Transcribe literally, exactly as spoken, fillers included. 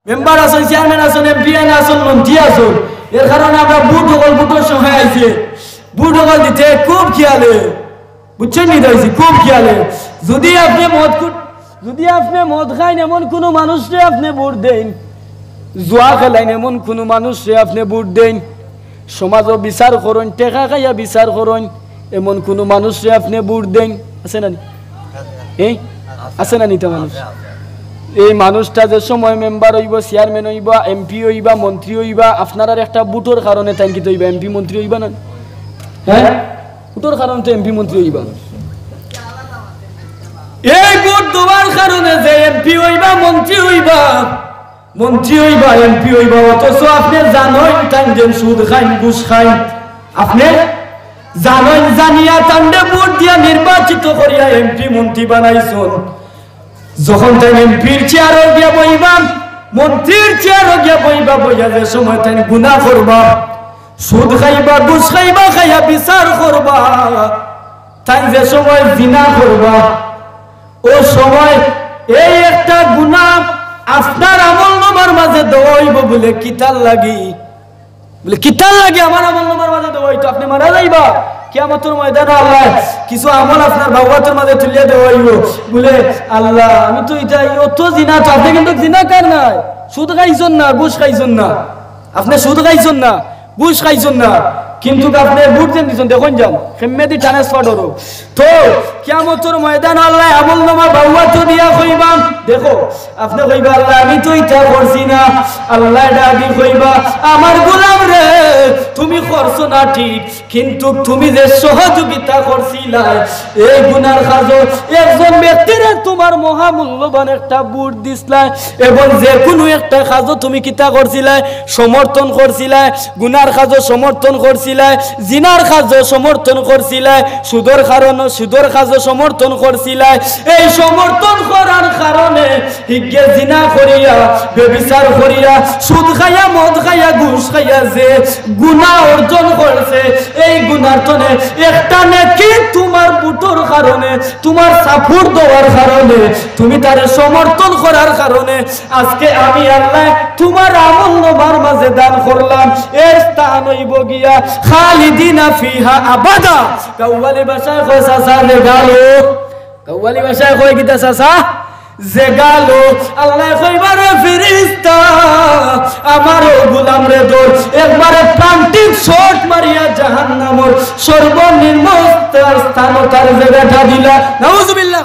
মেম্বার আছইন, চেয়ারম্যান আছইন, এমপি আছইন, মন্ত্রী আছইন। এর কারণে আমরা ভোট অকল, ভোটর সময় আইছে, ভোট অকল দিতে খুব খিয়ালে, বুঝছইন নি? দিছি খুব খিয়ালে। যদি আপনে মদ কুট-, যদি আপনে মদ খাইন এমন কুনু মানুষরে আপনে ভোট দেইন, জুয়া খেলাইন এমন কুনু মানুষরে আপনে ভোট দেইন, সমাজো বিচার করইন, টেকা খাইয়া বিচার করইন, এমন কুনু মানুষরে আপনে ভোট দেইন, আছে না নি? এই আছে না নি ইতা মানুষ? এই মানুষটা যে সময় মেম্বার অইবা, চেয়ারম্যান অইবা, এমপি অইবা, মন্ত্রী অইবা, আপনারার একটা ভোটর কারণে তাইন কিতা অইবা, এমপি মন্ত্রী অইবা না? হ্যাঁ, ভোটর কারণে তো এমপি মন্ত্রী অইবা। এই ভোট দেওয়ার কারণে যে এমপি অইবা, মন্ত্রী অইবা, মন্ত্রী অইবা, এমপি অইবা, অথচ আপনে জানইন তাইন যেন সুদ খাইন, ঘুষ খাইন। আপনে জানইন, জানিয়া তানরে ভোট দিয়া নির্বাচিত করিয়া এমপি মন্ত্রী বানাইছইন। যখন তাইন এমপির চেয়ারো গিয়া বইবা, মন্ত্রীর চেয়ারো গিয়া বইবা, বইয়া যে সময় তাইন গুনা করবা, সুদ খাইবা, ঘুষ খাইবা, খাইয়া বিচার করবা, তাইন যে সময় জিনা করবা, ও সময় এই একটা গুনা আপনার আমল নামার মাঝে দেওয়া অইবো। বলে, "কিতার লাগি?" বলে, "কিতার লাগি আমার আমল নামার মাঝে দেওয়া অইতো? আপনে মারা যাইবা, কিয়ামতর ময়দানো আল্লায় কিছু আমল আপনার বাউয়াতর মাঝে তুলিয়া দেওয়া অইবো।" বলে, "আল্লাহ, আমি তো ইতা, অত জিনা তো, আপনে কিন্তু জিনাকার নায়, সুদ খাইছইন না, ঘুষ খাইছইন না, আপনে সুদ খাইছইন না, ঘুষ খাইছইন না, কিন্তু আপনে ভোট যেন দিছইন, দেখইন যান, কেমনেদি transfer অইলো।" তো কিয়ামতর ময়দানো আল্লায় আমল নামা বাউয়াতো দিয়া কইবা, দেখো, আপনে কইবা, "আল্লাহ, আমি তো ইতা করছি না।" আল্লায় ডাকি কইবা, "আমার গোলাম রে, তুমি করছো না ঠিক, কিন্তু তুমি যে সহযোগিতা করছিলায় এই গুনার কাজো, একজন ব্যক্তিরে তুমার মহামূল্যবান একটা ভোট দিছলায়, এবং যে কুনু একটা কাজো তুমি কিতা করছিলায়, সমর্থন করছিলায়, গুনার কাজো সমর্থন করছিলায়, জিনার কাজো সমর্থন করছিলায়, সুদর কারণ, সুদর কাজো সমর্থন করছিলায়। এই সমর্থন করার কারণে হিগে জিনা করিয়া, ব্যভিচার করিয়া, সুদ খাইয়া, মদ খাইয়া, ঘুষ খাইয়া যে গুনা অর্জন করছে, এই গুনার তনে একটা নেকি তুমার ভোটর কারণে, তুমার support দেওয়ার কারণে, তুমি তারে সমর্থন করার কারণে আজকে আমি আল্লায় তুমার আমল নামার মাঝে দান করলাম, এর স্থান অইবো গিয়া খালিদিনা ফিহা আবাদা। কাউয়ালি ভাষায় কয়, চাচা, যে গেলো। কাউয়ালি ভাষায় কয় কিতা, চাচা? যে গেলো। আল্লায় কইবা, "রে ফিরিস্তা, আমারও গোলাম রে ধর, একবারে planting shot মারিয়া জাহান্নামর সর্বনিম্ন স্তর স্থান তার জাগাটা দিলা।" নাউজুবিল্লাহ।